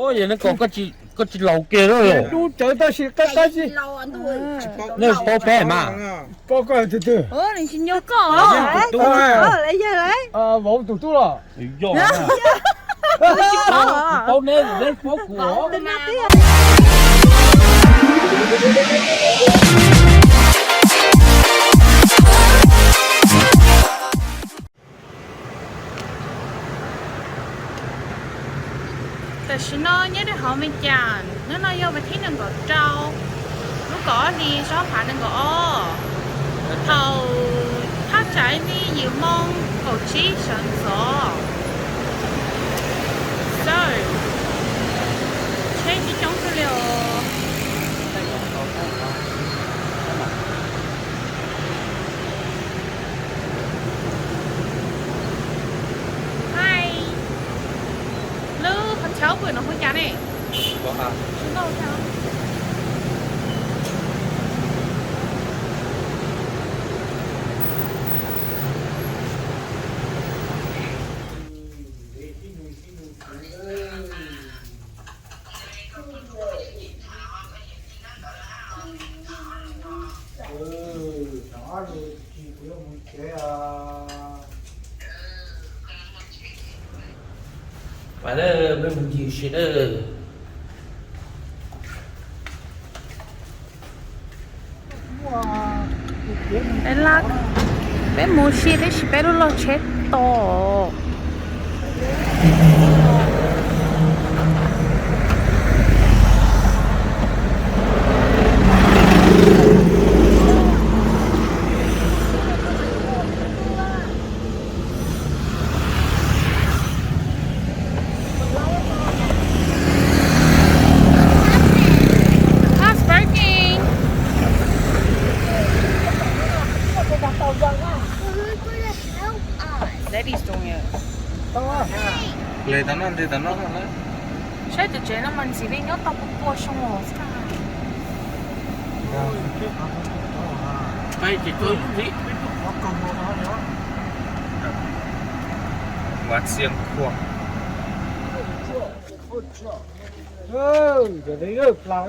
Ua yog neb kom koj tsis laus kiag lawm. Dub tsawv tab sis qab qab zib. Nej paub peb mas. Paub koj tus twg? Vauv tus tub los? Yog. Paub neb, neb paub kuv. Tam sim no nyob rau hauv Mes Kas, hnub no yog vas thib nees nkaum rau, lub kaum ob hli, zaub phav nees nkaum ob, thaum thaj tsam li yim moo kaum tsib sawv ntxov. So, tsheb coob coob kawg li os. Hi. Lub hotel pw no hu cas ne? Pais na, peb mus ncig ua si na. Peb mus ua si tab sis peb lub log tsheb to. Car's parking. Daddy's doing it. Hle tau no, hle tau no. Saib cov tsev no mas ntxim li nyob tau pua pua xyoo os. Peb ces tuaj ib pliag. Ua txiaj nkuaj. Cov plas.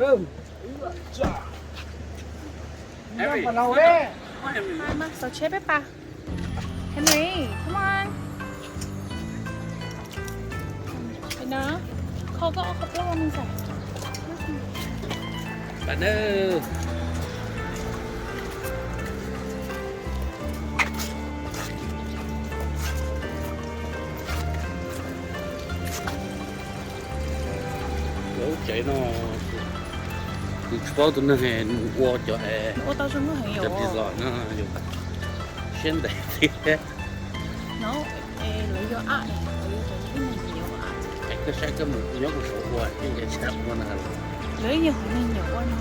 Xav tsheb peb pas. Henry, come on. Kho koj ob qho plaub no xwb. Pais na. Lub tsev no kuv tsis paub tus neeg ua cov, ua tau zoo nkauj heev, cov design no yog siab ntev thiab. No, lawv yog app, lawv yog cov neeg nyob app. Koj saib koj mus nyob kuv saum ua, yeej ncav tsis tau ua na. Lawv yog haiv neeg nyob ua no.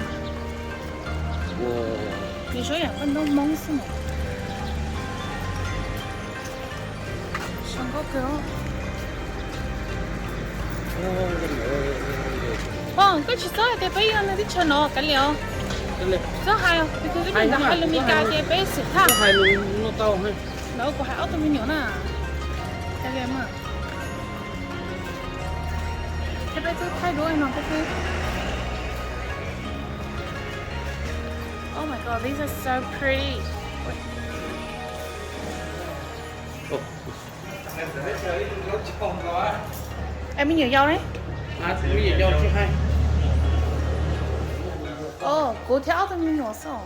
Nws zoo yam paj ntaub Hmoob xwb na. Zoo nkauj kawg. Pog, koj tsis txhob hais tias peb yog neeg teb chaws no kav liam os. Txhob hais, hais lus Meskas tias peb xwm txheej. Lawv kuv hais ob tug me nyuam na. Kav liam mas. Thiab peb twb thaij duab no peb twb. Oh my God, these are so pretty. Es me nyuam yaus ne? Oh, kuv thiab ob tug me nyuam xwb.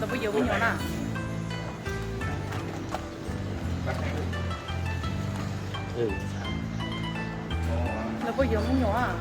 Lawv puas yuav me nyuam na? Lawv puas yuav me nyuam?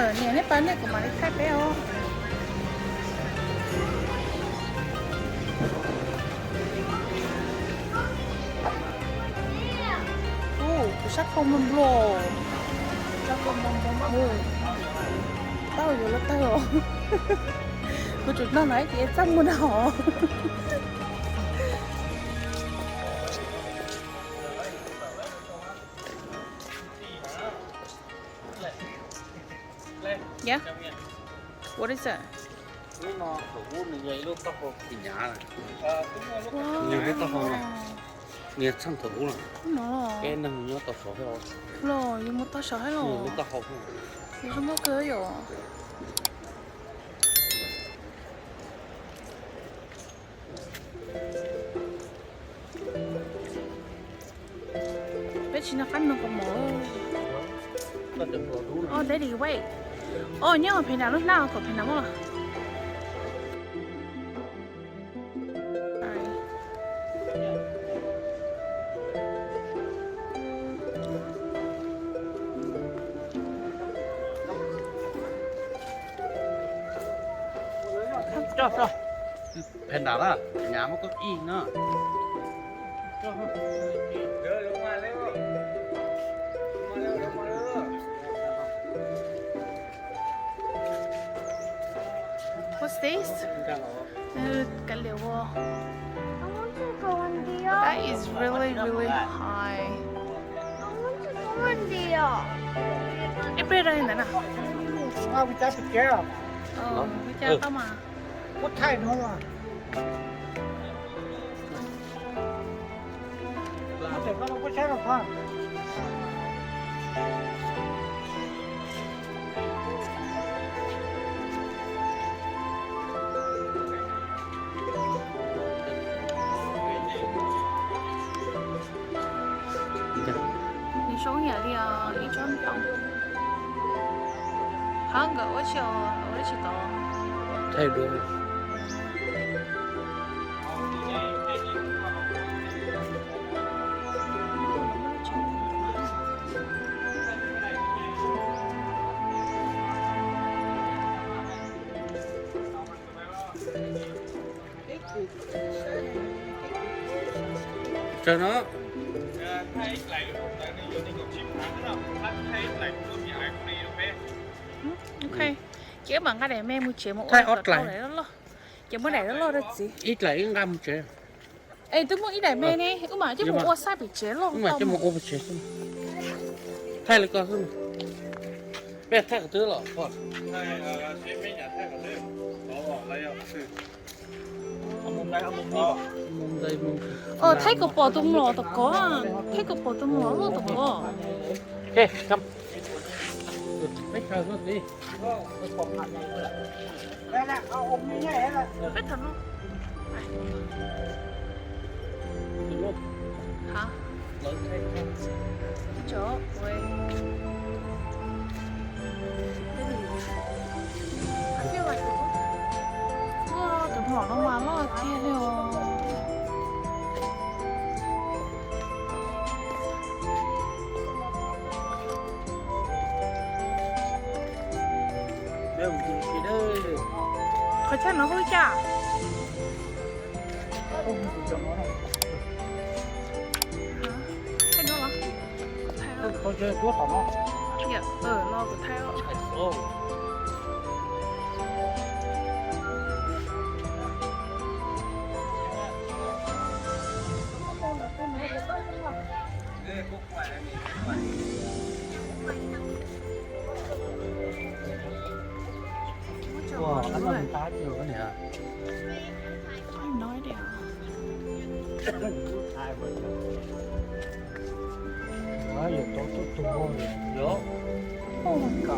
Niam, nej pab nej kuv mam li thaij peb os. Ub, kuv sab qau nplo nplo. Tau yuav luag tawg os. Kuv tseem noj ntawd ces txaj muag na hov. Yeah? What is that? Lub no thaum ub nws yog ib lub taub hau phim nyuj. Nws lub taub hau no, nws yog txheej thaum ub no. Peb neeg nyob tau saud thiab. Los yus mus tau saud thiab los. Nws lub taub hau thiab. Yus zoo nkauj kawg yom. Peb tsis nco qab nug kaus mom. Oh, daddy, wait. Oh, nyob pem nram lub hnab, kom pem nram muaj. Pem nram na, nyav muab koj ib na. What's this? Kav liam ua. That is really, really high. Ib pliag rau li ntawd na. Ua cas tau mas. Nws zoo yam li ib tsob ntoo. Hab nkawd ua tsis, ua tsis tau. Thaij dua. Tsawg no? Ok, ces wb mam nqa daim me mus tsev mus ua kom tau daim loj loj. Ces muab daim loj loj rau txiv. Ib daim wb nqa mus tsev. Es twb muaj ib daim me ne, wb mam coj mus ua xab pem tsev loj. Wb mam coj mus ua pem tsev xwb. Thaij li ko xwb. Peb thaij qhov twg los? Thaij kom pom tus mlom tom kov, thaij kom pom tus mlom loj tom kov. Peb tham no. Hả? Ui, tus mlom no mas loj tiag li os. Qhov chaw no hu cas? Thaij no los? Thaij no. Yog, los kuv thaij os. Ua, hnub no tab cia ua niam. Yuav tau tuaj tuag. Yog. Ok.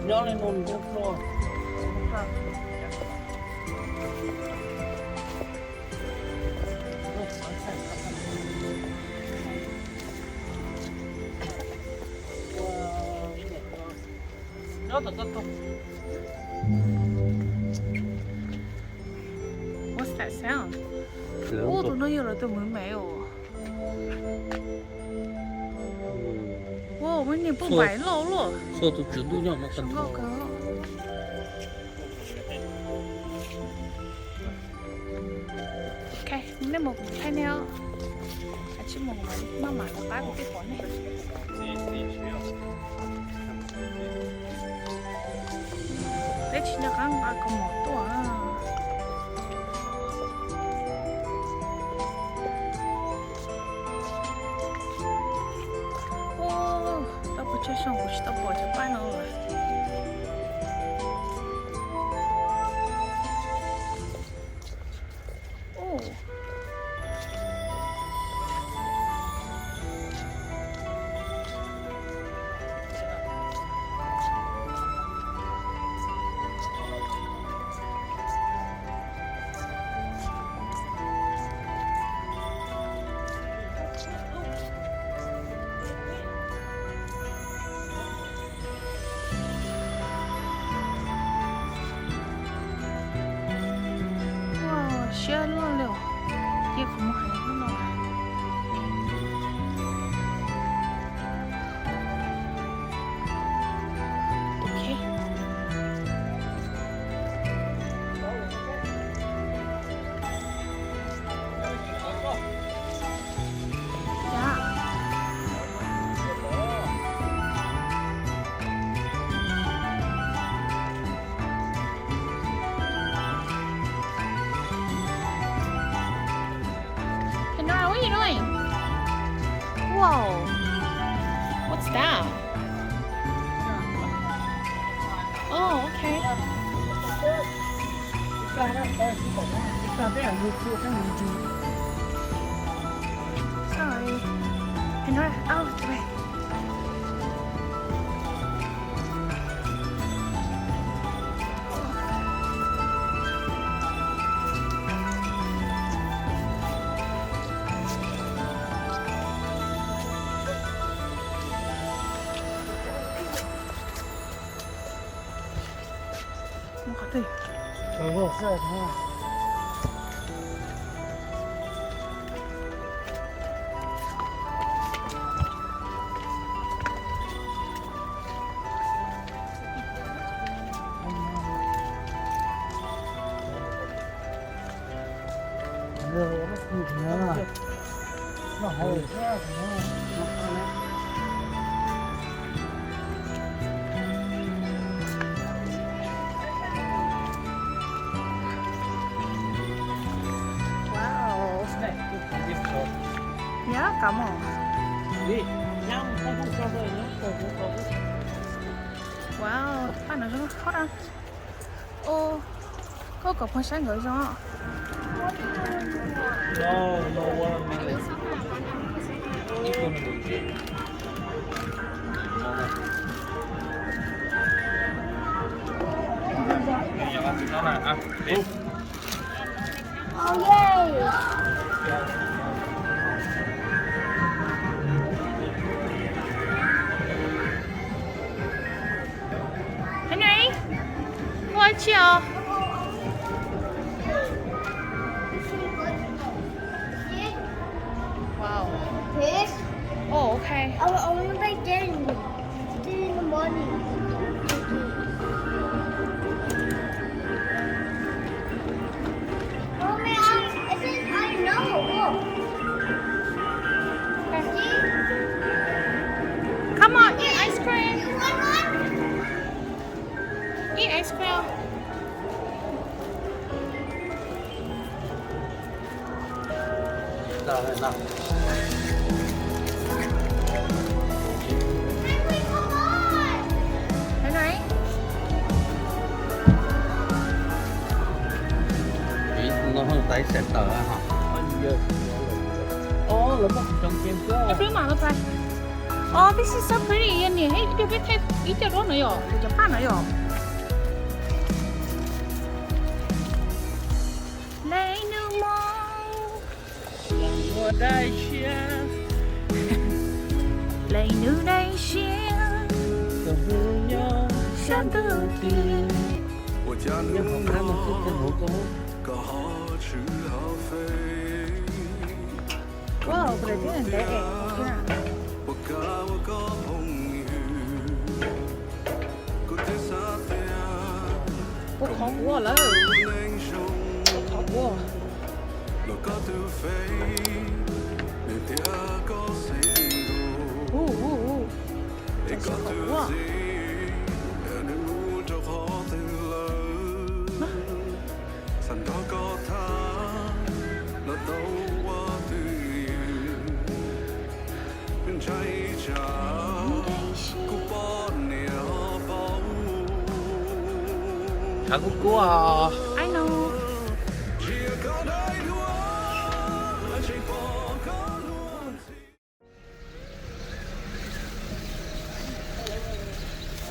Nyob li no nws kuj pluag. What's that sound? Ub, tus no yog lawv tus maiv maiv os. Wow, muaj niag poj maiv loj luaj. Nkauj kawg. Ok, nej mus thaij nej os. Tsis mus maj mam rov qab kuv thiaj pom nej. Peb tsis nco qab nqa kaus mom tuaj. Ub, tau pes tsawg xyoo kuv tsis tau pom cov paj no lawm. Wow, siab loj li os. Cia kuv mus hais hnub no. Ok. Hey, Nora, what are you doing? Whoa. What's that? Oh, okay. Sorry. Hey, Nora. Oh, it's okay. Wow. Yog kab mom. Wow, paj no zoo nkauj. Ua, koj kom pog saib nkawd zoo. Henry, koj ua tsi os? Wow. Oh, okay. I will only play game. Mommy, I, it says I know. Look. See? Come on, eat ice cream. You want one? Eat ice cream. Ib no tais xees tawm ha. Ib pliag mam los pais. Oh, this is so pretty. Yog niam ib pliag peb thaij ib co duab no yom, cov paj no yom. Dai siab, leej nws dai siab, nyob sab ntuj tiag. Wow, pero tiene de, eh, ua qhov quav lawm. Ua qhov quav. Ua, ua, ua. Qhov quav. Tshav kub kub os. I know.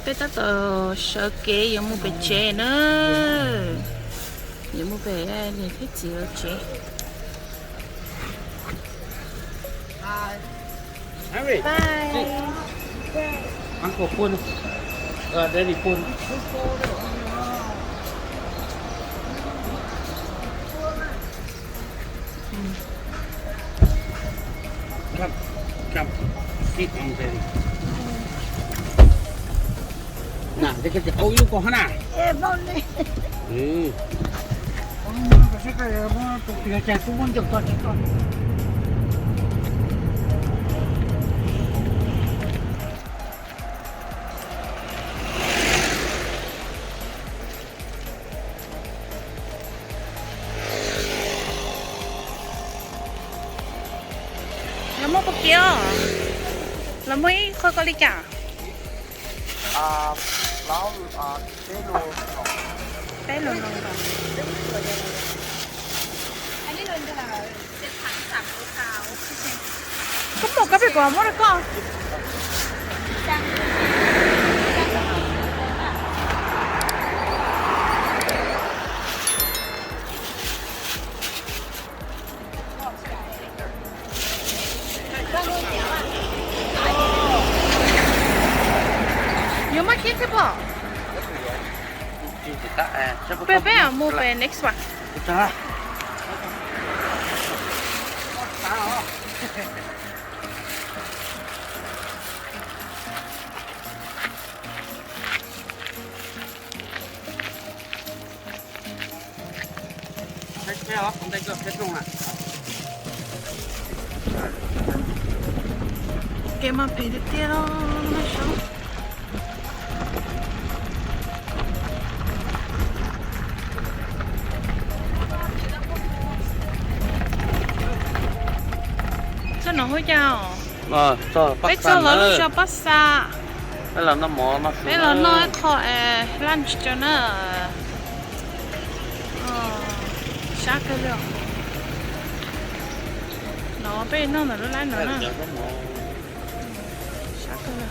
Peb tab tom sawv kev yuav mus pem tsev na. Yuav mus pem niam thiab txiv lawv tsev. Bye. Uncle phone. Daddy phone. Come, come, sit on daddy. Nah, they get the, oh, you go, Hannah. Los muaj puas kiv os? Los muaj ib qho koj li cas? Peb lus no. Koj muaj koj peb kuv muab rau koj. Yuav muab kib thiab pob? Peb, peb mus pem next one. Kev mas phem tiag tiag los. Txog no hu cas os? Peb txog los lub zos Pab Xa. Peb los noj ib qho lunch rau na. Sab kawg li. No peb noj ntawm lub lab no na. Sab kawg li.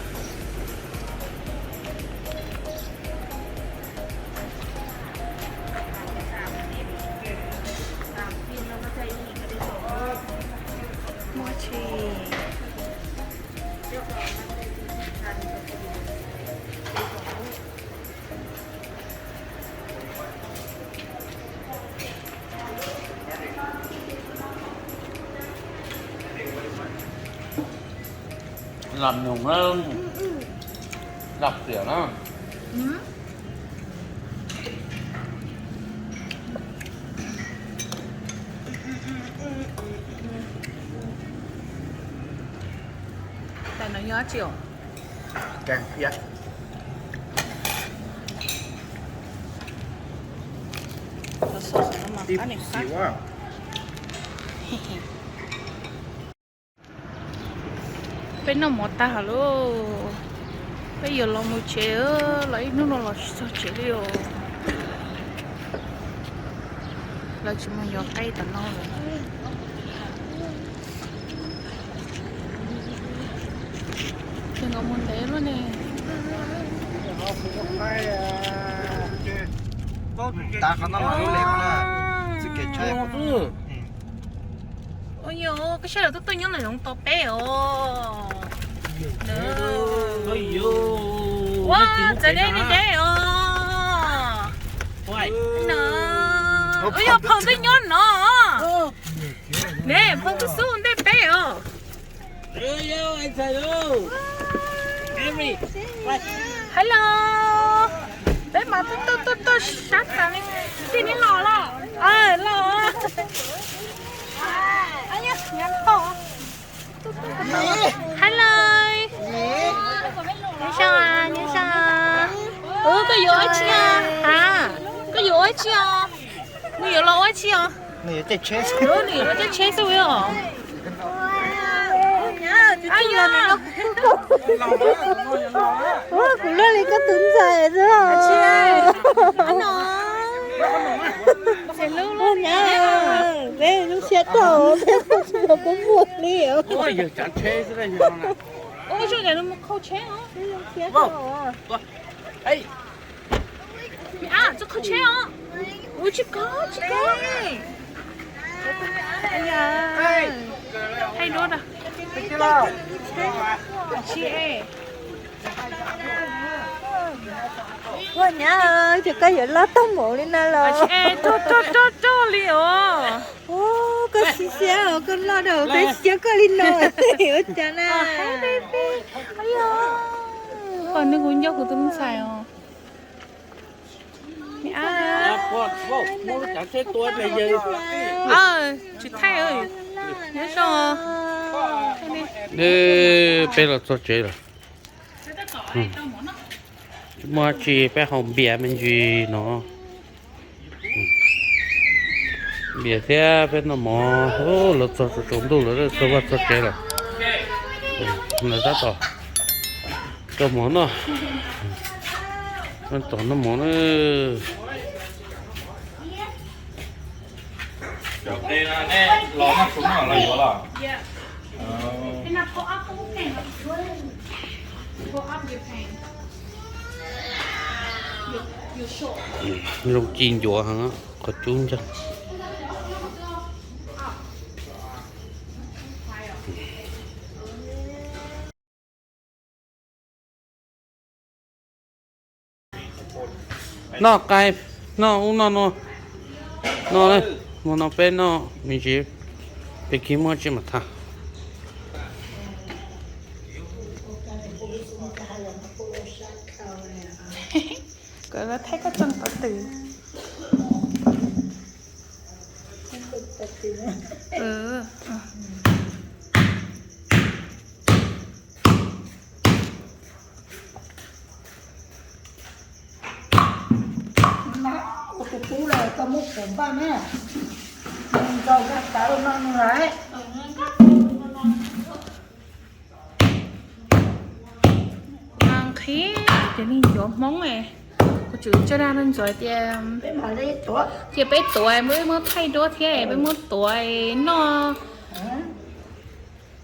Muaj tshis. Làm nhùng á, đọc tiểu lắm. Tais no yog dab tsi os? Keeg thiab. Los xov xov no mas qab ni qab. Peb noj mov tag lawm, peb yuav los mus tsev, los ib hnub no los tsis txog tsev li os. Lawv tsis mus yos qaib tom no lawm. Ces nkawd mus ntev lawm ne. Tab qhov no mas lub le qhov no, txwj kev tshaib. Yog koj sab lawm tuaj tuaj nyob ntawm zoov tos peb os. Ua txawv deb deb os. Ua yog phauj twb nyob no. Ne phauj twb xub ntej peb os. Hello. Peb mas tuaj tuaj tuaj sab tas li. Tij neb los los? Los. Hello. Nyob zoo, nyob zoo. Ub, koj yuav ua dab tsi? Ha, koj yuav ua dab tsi os? Nws yuav los ua dab tsi os? Nws yuav caij tsheb xwb os. Ua kuv luaj li koj tus ntxhais xwb. Ua nyab, peb lub siab rau peb tsis yog peb muaj li. Ua tsis kov, tsis kov. Thaij duab da. Ua nyab, ces koj yuav loj tag npaum li no los? Rog rog rog li os. Ub, koj siab siab os, koj loj rau peb siab koj li no. Ua cas na? Pom nws kuv nco kuv tus ntxhais os. Tsis thaij, nyob zoo. Peb los txog tsev lawm. Muaj tsi peb haus npias me ntsis no. Npias thiab peb noj mov, los txog tsaus ntuj lawm, txog vaj txog tsev lawm. Lawv tab tom coj mov noj, tab tom noj mov na. Zoo ci ncuav heev, qhov cub ntag. Noj qai, noj ub noj no, no, hmo no peb noj me ntsis, peb khib muaj tsi mam tham. Kom lawv thaij koj tso tawv twm. Ua tus tub lawm koj muab pum npaj na, nkaus zaj tawv no nws lawm. Nqhis ces neeg ncuav Hmoob, kuv tseem coj dag rau Ntxuav tias cia peb tuav, peb muab thaij duab thiab peb muab tuav noj.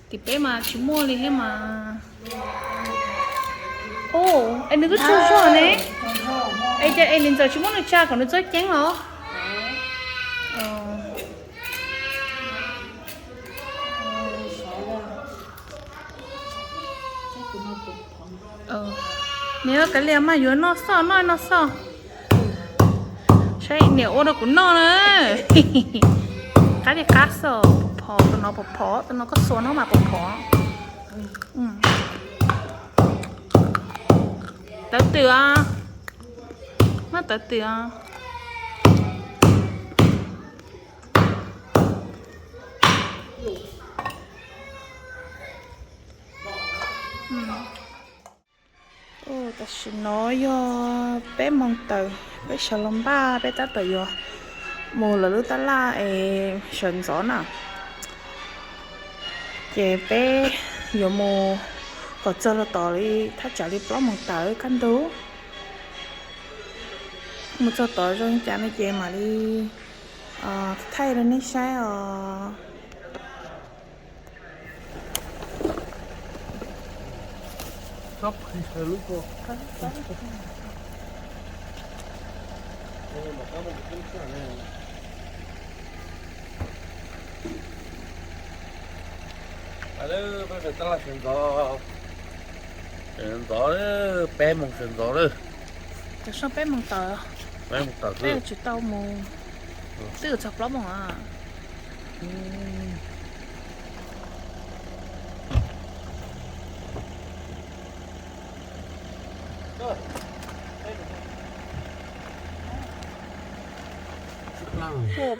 Tim peb mas tsis muaj li thiab mas. Ub, es nws twb tsaug zog ne. Es cas es niam Ntxawm tsis muab nws tsa kom nws txhob ceeb los? Niam, kav liam mas yuav noj xoj, noj noj xoj. Saib niam ua rau kuv noj na. Qab li qab xwb, phom phom, tus no phom phom, tus no koj xuas no mas phom phom. Tawv twm os, muab tawv twm os. Tam sim no yog peb moos tawm, peb sawv los npaj, peb tab tom yuav mus lawv lub tab laj es sawv ntxov na. Ces peb yuav mus kom txog los tom li thaj tsam li plaub moos tawm kaj ntug. Mus txog tod zoo li cas no ces mam li thaij rau nej saib os. Peb sawv ntxov, sawv ntxov, peb moos sawv ntxov lawm. Tam sim no peb moos tawm, peb moos tawm, peb tsis tau mus, twb txog plaub moos a.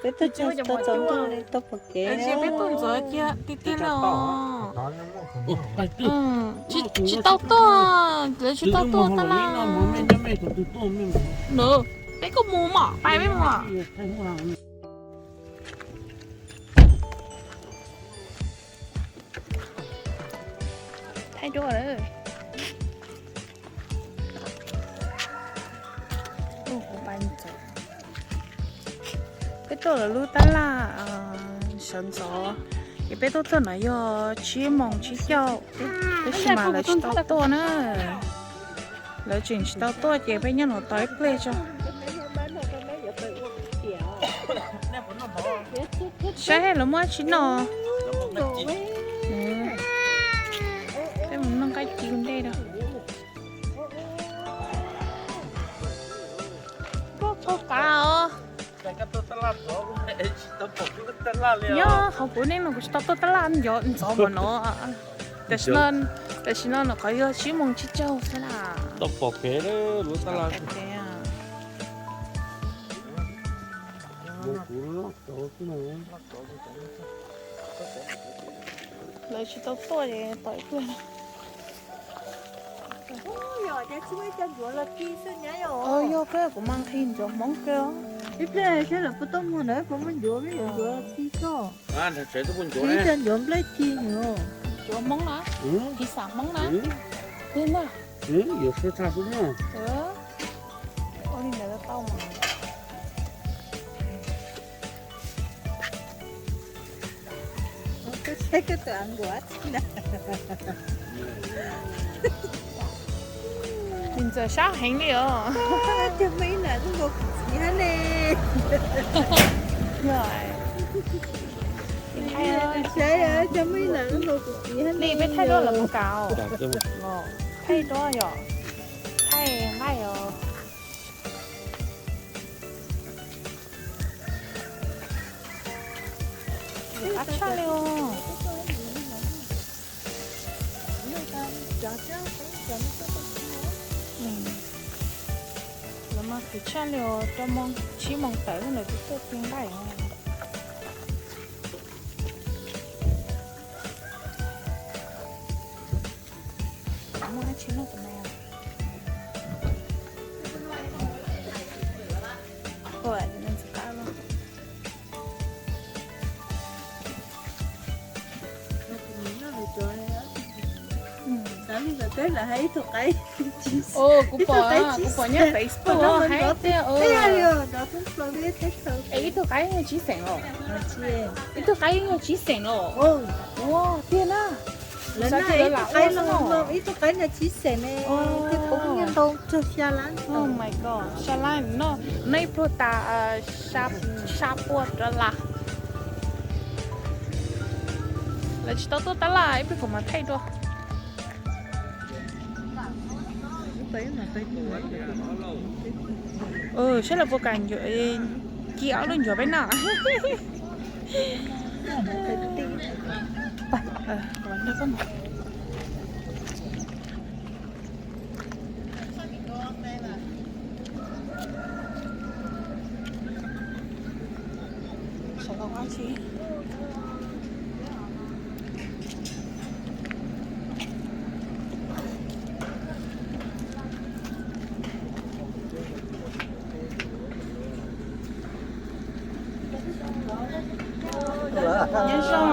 Peb tuaj txog ntua li tau pom kev. Peb tuaj ntxov kiag tiag tiag los. Tsis tau tuaj, lawv tsis tau tuaj tab laj. Peb kuj mus mom, pais peb mus. Thaij duab lawm. Peb tuaj lawv lub tab laj sawv ntxov, ces peb tuaj txog no yog tsib moos tsib caug, tab sis mas lawv tsis tau tuaj na. Lawv tseem tsis tau tuaj ces peb nyob no tos ib pliag tso. Saib lawv muab tsis no. Peb mus noj nqaij ci ua ntej rau. Kuj txhua kav os. Nyob qhov kuv nej no kuv tsis tau tuaj tab laj, nco ntxov npaum no. Tam sim no, tam sim no no qhov yog tsib moos tsib caug xwb na. Tau pom kev lub tab laj. Lawv tsis tau tuaj ces tos ib pliag. Yog koj kuv mas nqhis ncuav hmoob kawg. Ib pliag saib lawv puas tuaj muag ntawd, puas muaj ncuav, muaj ncuav los ci xwb. Ib co ncuav nplaig ci os. Ncuav hmoob na, ci xav hmoob na. Tiag na. Yuav sub tshaj sub na. Ua li ntawd tau mas. Ntxawm sab heev li os. Cog muaj ib nam lub nkaus kuv txiv hab ne. Yog, saib cog muaj ib nam lub nkaus kuv txiv hab ne. Peb thaij duab los mus kam. Thaij duab yom. Thaij nqaij os. Qab tshaj li os. Lawv mas khwv tshaj li os, rau moos tsib moos tawm lawm twb tuaj ti nqaij os. Muaj dab tsi noj tam no? Ua ntxim qab los. Kuv pom, kuv pom nyob Facebook hais tias ib tug qaib yog tsib xeem los. Ib tug qaib yog tsib xeem los. Ua tiag na. Lawv xav tias lawv lam ua xwb no. Ib tug qaib no tsib xeem ne, kuv ntau txog xya lab. Oh my god, xya lab no, noj ib pluag tas xya pua rov lawm. Lawv tsis tau tuaj tab laj, ib pliag kuv mam thaij dua. Saib lawv puas kam ci ob lub ncuav peb noj. Nyob zoo.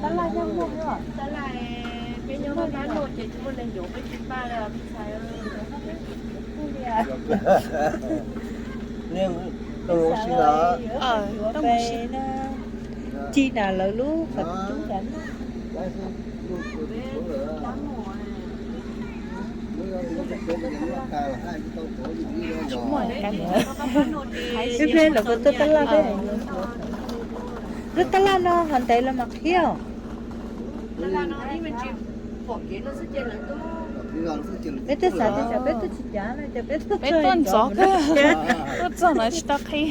Tab laj yog muaj, tab laj peb nyob nab nuj ces tsis muaj neeg yuav peb tsis npaj li os. Ci na lawv lub qhov cub ntawd. Ib pliag lawv puas tuaj tab laj peb. Lub tab laj no ho ntev los mas qhib os. Peb twb xav tias peb tuaj tsis cav no ces peb tuaj ntxov kawg, tuaj txog no tsis tau qhib.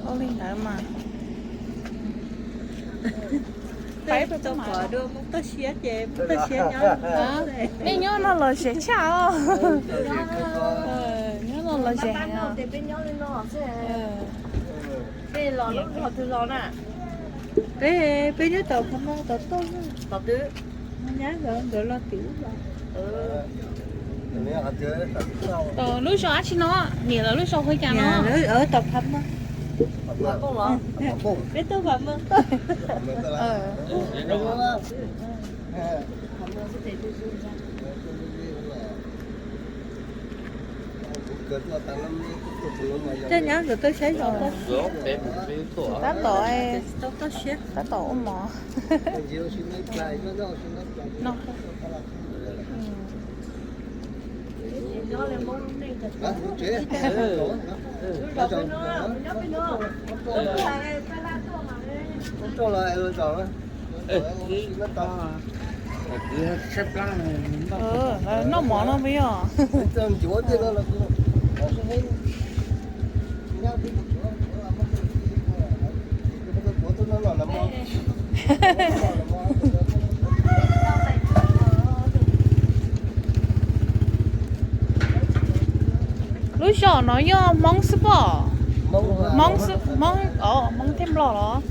Ua li ntawd mas. Peb tau pom dua Hmoob toj siab ces Hmoob toj siab nyob. Nej nyob no los zem tshaj os. Nyob no los zem. Peb, peb nyob tom Phav Mom tom toj. Nyab nkawd, nkawd los tim ub los. Lub zos dab tsi no? Niam lawv lub zos hu cas no? Tom Phav Mom. Peb tuaj Phav Mom. Coj nyab nkawd tuaj saib zos. Tab tom, tab tom ua mov no. Noj mov no puas yog? Lub zos no yog Hmoob xwb pob? Hmoob xwb, Hmoob, Hmoob thiab Nplog los?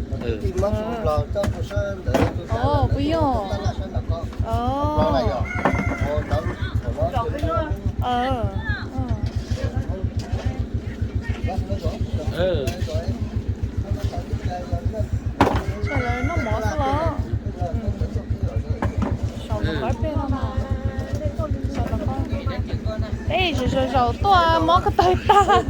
Puas yog? Lawv noj mov xwb los? Peb zaum zaum tuaj mob ko taw tag.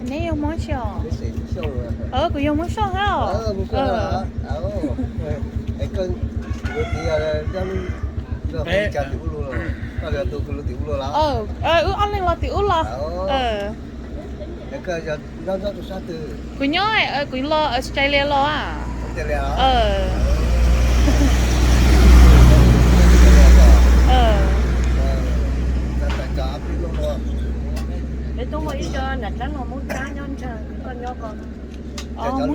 Neb yog Hmoob tsi os? Kuv yog Hmoob Xyooj thiab os. Wb ob leeg los tim ub los. Kuv nyob, kuv los Australia los. Hmoob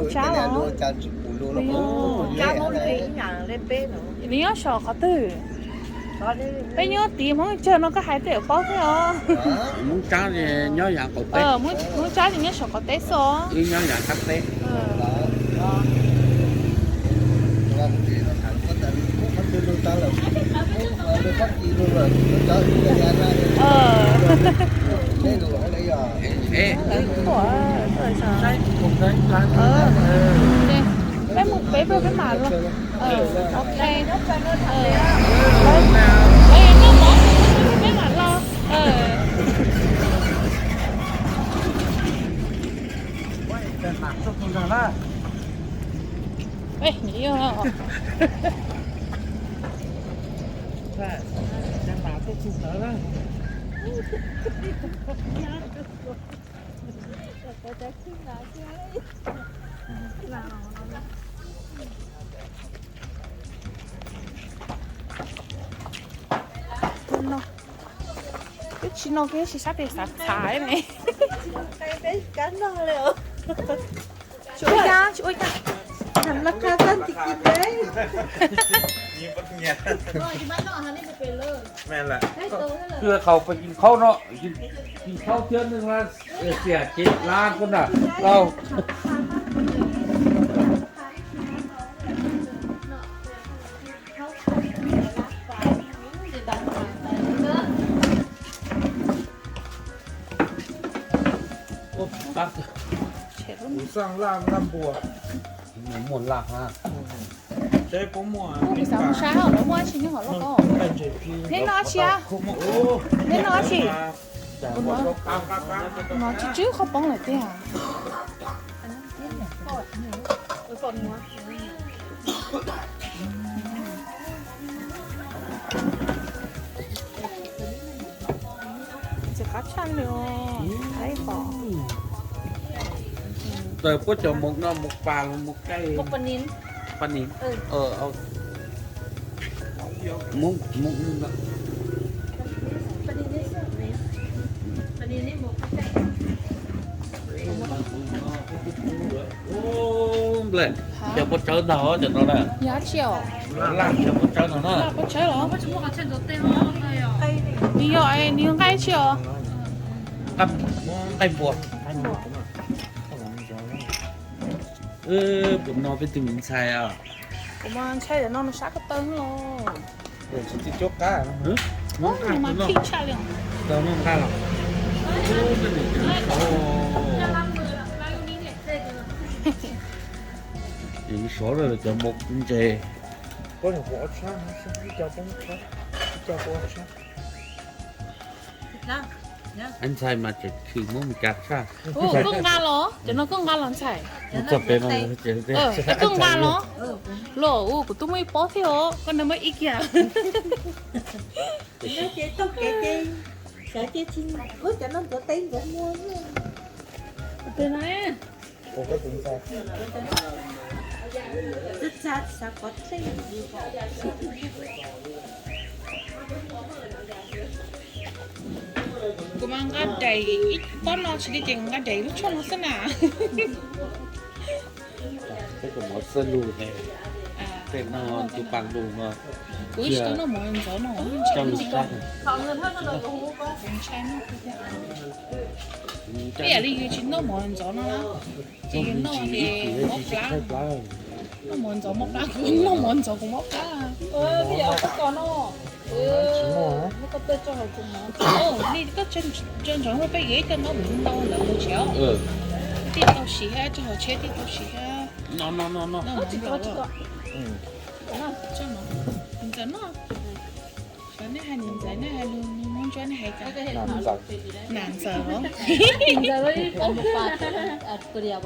Tsab los? Nws nyob saum qhov twg? Peb nyob tim Hmoob Tsab no koj hais tej paub thiab os. Hmoob Tsab nyob Hmoob Tsab ces nyob saum qaum teb xwb os. Peb mus pem peb mam los. Lawv noj mov peb mam los. Twb tsis no kiag, tsis sab tes xav txhav ne. Tsis ua cas, tsis ua cas. Khaus pais kis khaub no, kis khaub thiab neeg lab, xiam ces lab koj na, khaub. Kuv xav mus sab hauv lawv muaj dab tsi nyob hauv loj ko. Neb noj dab tsi a? Neb noj dab tsi? No tsw tsw qhov poob lawm tiag. Ntxim qab tshaj li os. Tawm puab cov mov no, mov pas los mov qaij. Pa nin. Nplej, cov pua tsawb ntag cov no na. Yog dab tsi os? Laj cov pua tsawb no na. Laj pua tsawb los? Nws yog, nws yog nqaij dab tsi os? Nqaij npua. Puas no peb tus me ntxhais os? Kuv mas ntshai tias no nws sab ko taw los. Tsis tsis cuab qab. Nws mas khib tshaj li. Tau noj nqaij los. Nws sov lawm cov mov ntses. Ib co, ib co. Ib ntxhais mas tseem khwv muab Meskas tshaj. Koj nqa los, cov no koj nqa los ntxhais. Txog pem no, koj nqa los. Los, kuv twb muaj ib pob thiab os, koj nqa muab ib kiag. Ces tau kev ces, sawv ces tsis, cov no ntxuav teb ntxuav muag. Kuv mas nqa daim ib pob no tsis li ces nqa daim lub tshuaj no xwb na. Peb tus mov xwb lug ne, tej no tus pas lug no. Kuv ib tsis tau noj mov ntxov no, ntshai. Ib yam li yus tsis noj mov ntxov no na, ces yus noj ces mob plab. Noj mov ntxov mob plab, kuv noj mov ntxov kuv mob plab. Li koj tso ntsoov ua peb yev coj noj mus ntau ntawd mus tsev. Tij tau siv thiab, tso hauv tsheb tij tau siv thiab. Ntxawm no, xyov nej hais niam ntxawm, nej hais lus Hmoob Ntsuab nej hais cas? Nam ntxawm los? Tsis, peb los Meskas los, peb los qhov tsua.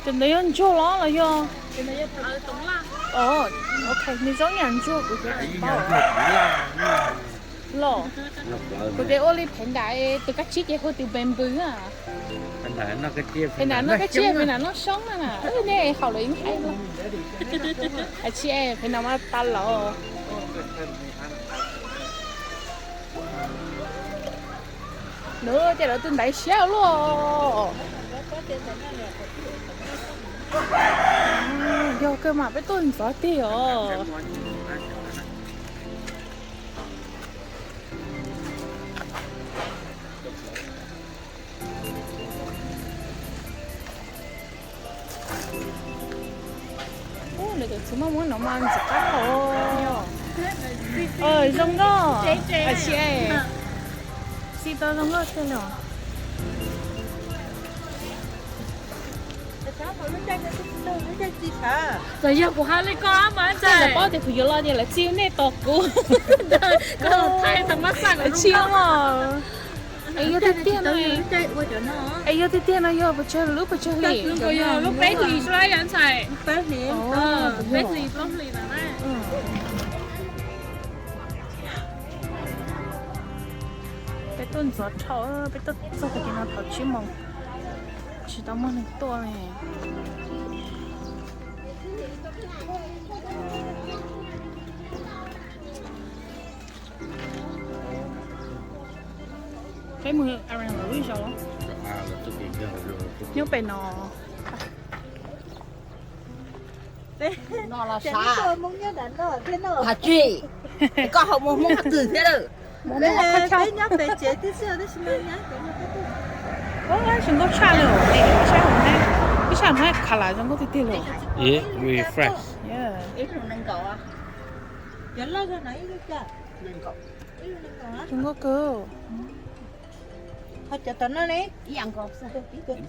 Tus ntawd yog ntsuag los los yog? Ok, nws zoo yam ntsuag kuv thiaj tsis paub. Los, kuv tias ua li phev nram tus kab tsib ces hu tus bamboo na. Phev nram noj kab tsib, phev nram noj xyoob na. Nej haus lawm yeej haib. Tsis, phev nram mas tas laus. Nws ces lawv tus ntaiv siab luaj. Yog kawg mas peb tuaj ntxov tiag os. Lawv tus txiv muaj muab no mas ntxim qab hau. Zoo nkauj. Tsis, txiv tau zoo nkauj tiag li. Txawm yog kuv hais li koj mas ntxhais, lawv paub tias kuv yuav los ces lawv txib nej tos kuv. Koj thaij tau mab xaj tsis os. Es yog tiag tiag no, es yog tiag tiag no yog pes tsawg lub pes tsawg hlis? Lub peb hlis xwb yog ntxhais. Peb hlis, plaub hlis na. Peb tuaj ntxov dhau, peb tuaj txog tag kis no thaum tsib moos, tsis tau muaj neeg tuaj li. Peb mus Ireland lawm ib zaug. Nyob pem no. No los sav. Has tsis, koj haus muaj Hmoob qhov twg thiab lawm? Tsis nkauj tshaj li, ib sab no khav lam zoo nkauj tiag tiag li. Refresh. Zoo nkauj kawg.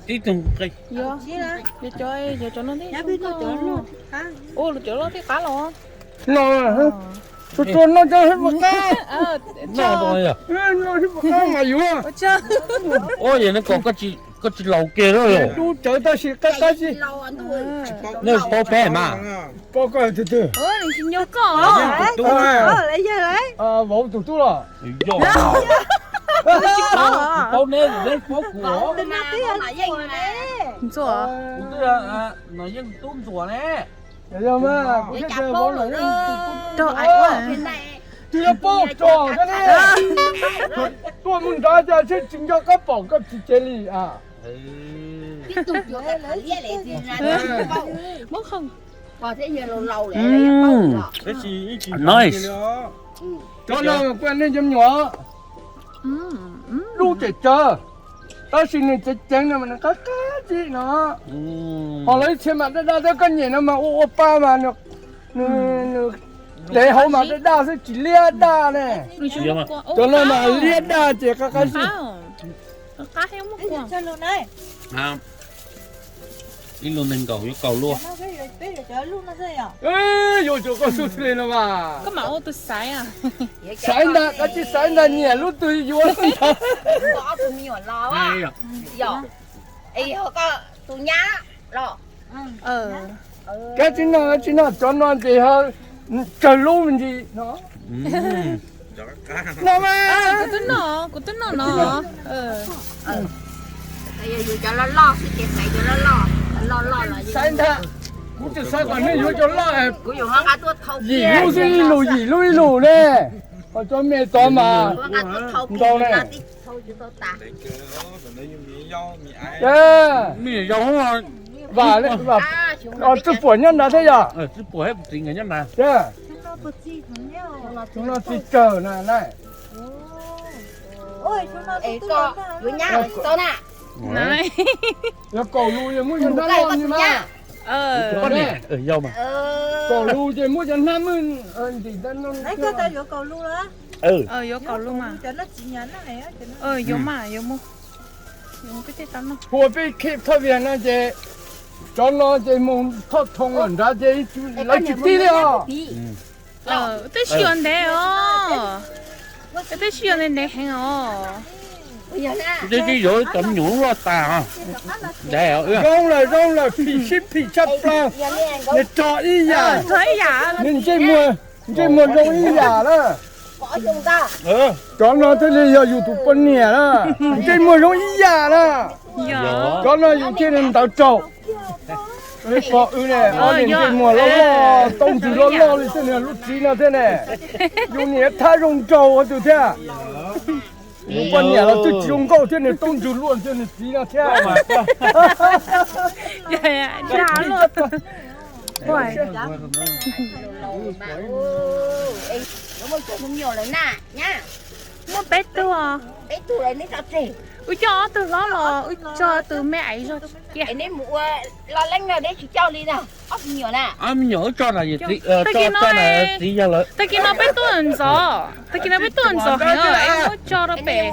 Tib tug nqi. Yog, yog cov, yog cov no thiab. Ua, cov loj thiab qab los. No, tus tus no cov hib puas qab. No hib puas qab mas yuav. Ua yog nws kom koj tsis laus kiag lawm. Dub tsawv tab sis qab qab xwb. Nej paub peb mas. Paub koj tus twg? Nyob koj. Vauv tus tub los? Yog. Paub neb, neb paub kuv. Ntxuam. Kuv twb yog Nom Yeej tub Ntxuam ne. Yog mas, kuv thiaj tias Vauv Nom Yeej tub Ntxuam. Twb yuav paub tso thiab ne. Tuaj mus nrad cas tsis nco qab pom koj tsis cev li a. Nice. Cov no kuj nej cov me nyuam. Dub tsawv tsawv, tab sis nws ceev ceev no mas nws qab qab tsi no. Ho lawv ib txhia mas daj daj thiab, koj nyiam no mas ua ua pa mas nws dev hauv mas daj daj xwb tsis liab daj ne. Cov no mas liab daj ces qab qab xwb. Ib lub nees nkaum yuav kaum lub. Yuav cov koj xub xwb li no mas. Xaiv ntag, koj tsis xaiv ntag nyiam lub twg yuav. Koj tsis noj, tsis noj, cov no ces tsawg lub me ntsis no. Kuv twb noj, kuv twb noj no. Xaiv ntag, kuv tsis xaiv kom nej yuav cov loj. Yim lub xwb, ib lus yim lub ib lus ne. Ho cov me tod mas ntau ne. Vam, Tswv Puam nyob nrad thiab yog? Xyoo no txiv tsawg na. Yuav kaum lus, muab cov hnab loj li mas. Kaum lus ces muab cov hnab muab ntim. Yuav kaum lus mas. Yuav mas, yuav mus. Hu peb khib thoj vias no ces cov no ces mus thoj thoo lawm nrad ces lawv tsis tib li os. Twb sib yuav ntev os. Twb sib yuav ntev ntev heev os. Twb yuav cov me nyuam loj tas. Zoo lawm, zoo lawm, phim sib phim tshaj plaws. Nws rog ib yam, nws ntsej muag zoo ib yam na. Cov no thiaj li yog yus tus poj niam na, ntsej muag zoo ib yam na. Cov no yus thiaj li ntawd raug. Pom wb ne, ob niag ntsej muag loj loj, taub ntswg loj loj li xwb, lub txiv no thiab ne. Yus niam thab zoo nraug ua tus thiab. Yus poj niam los twb tsis zoo nkauj thiab, nws taub ntswg luaj thiab nws txiv no thiab. Muaj peb tug os. Wb coj ob tug hlob los wb tso tus me aiv zog cia. Ob me nyuam wb tso na, txiv yog lawm. Tag kis no peb tuaj ntxov, tag kis no peb tuaj ntxov heev, es muab tso rau pem.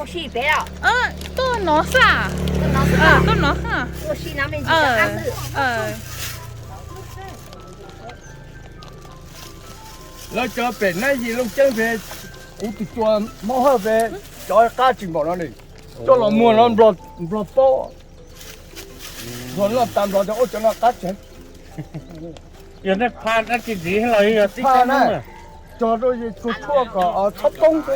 Tuaj no xwb. Tuaj no xwb. Lawv cov pem nab yim Looj Ceeb pem, kuv tus tua Hmoob Hawj pem, cov qab tsis npaum no li. Coj los muag no Nplog paub. Nplog noj tas Nplog tias ua cov no qab tsev. Yog nej pha dab tsi ntxiv los yog tib phaj na, cog rau tus tshuaj kom txhob poob xwb.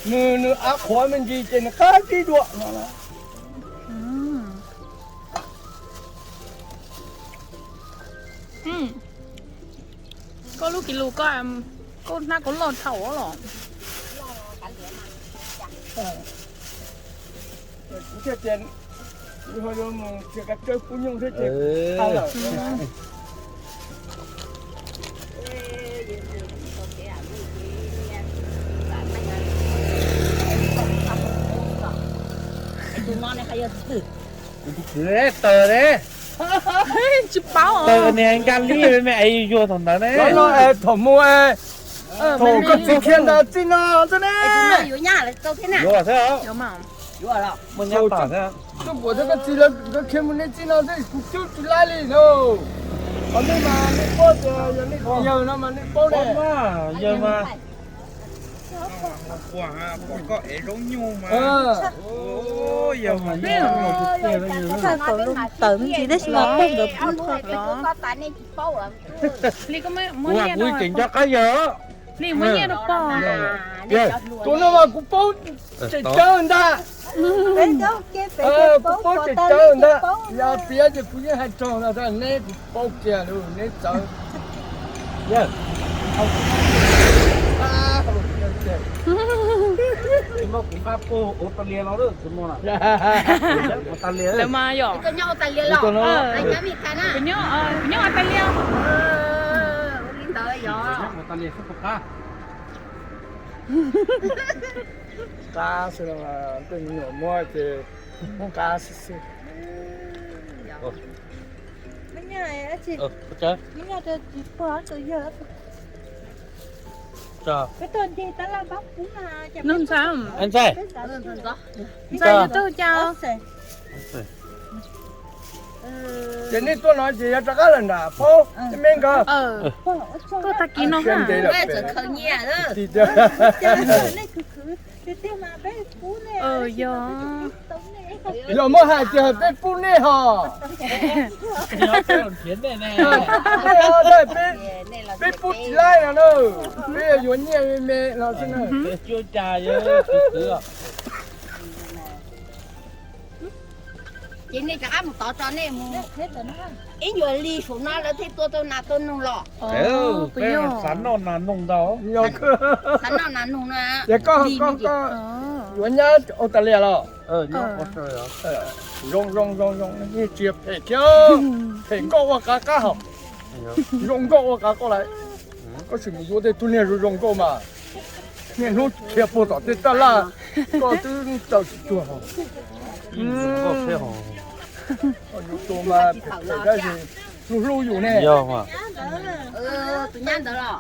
Nws, nws av qhuav me ntsis ces nws qab tib dua no. Koj lub kis lus koj, koj hnab koj loj dhau los. Kuv thiaj tias ho yuav mus txiav kav tsawb pub nyuj thiab ces tag lawm. Tus no ne, yog tus twg? Tus kwv taws ne. Tsis paub. Taws niag nkag li me es yuag thaum ntawd ne. Thaum mus, thaum koj txiv khiav ntawd txij no xwb ne. Yuav xwb. Muaj nyab tom xwb. Koj puas thiab koj txiv lawv koj khiav mus nej txij no xwb kuv cub tsis laib li lauj. Qhov nej mas nej paub tias yog nej yawg no mas nej paub ne. Yawg mas. Pom koj ev zaub nyuj mas. Yawg mas. Tawm me ntsis tab sis mas pog nkawd pw qhov los. Kuv tseem nco qab yawg. Tus no mas kuv paub tseem tsawv ntag. Kuv paub tseem tsawv ntag. Yog piav ces kuv yeej hais raug no, neb kuv paub kiag lawm neb txawv. Muab kuv nqa puag Australia los lawm tus no na. Lawv mas yog. Kuv nyob Australia. Australia xwb puas qab. Qab xwb los tej me nyuam muab ces qab xwb xwb. Ntxawg, ntxawg, ntxawg, ntxawg, ntxawg, ces nej tuaj no ces yog rov qab lawm nram paub me nkawd. Tuaj tag kis no na. Yog muab hais tias peb pub nej hos. Peb pub tsis laib no na, peb yuav nyiaj me me no xwb na. Ces nej rov qab mus tod tso, nej mus ib nyuag li saum no lawv thiaj tua tau nas tua noog los. Peb xav noj nas noog ntau. Xav noj nas noog na. Ces koj, koj, koj yuav nyab Australia los? Zoo zoo zoo zoo, tsis phem thiab, phem nkauj ua qav qab hos. Zoo nkauj ua qav qab lawm. Koj sim mus yuav tej tug niag zoo zoo nkauj mas, niaj hnub khiav puag tom tej taj laj, koj twb tsaws tsis cuag hos. Yus tus mas phem tab sis hlub hlub yus ne. Tus nyab ntawd los?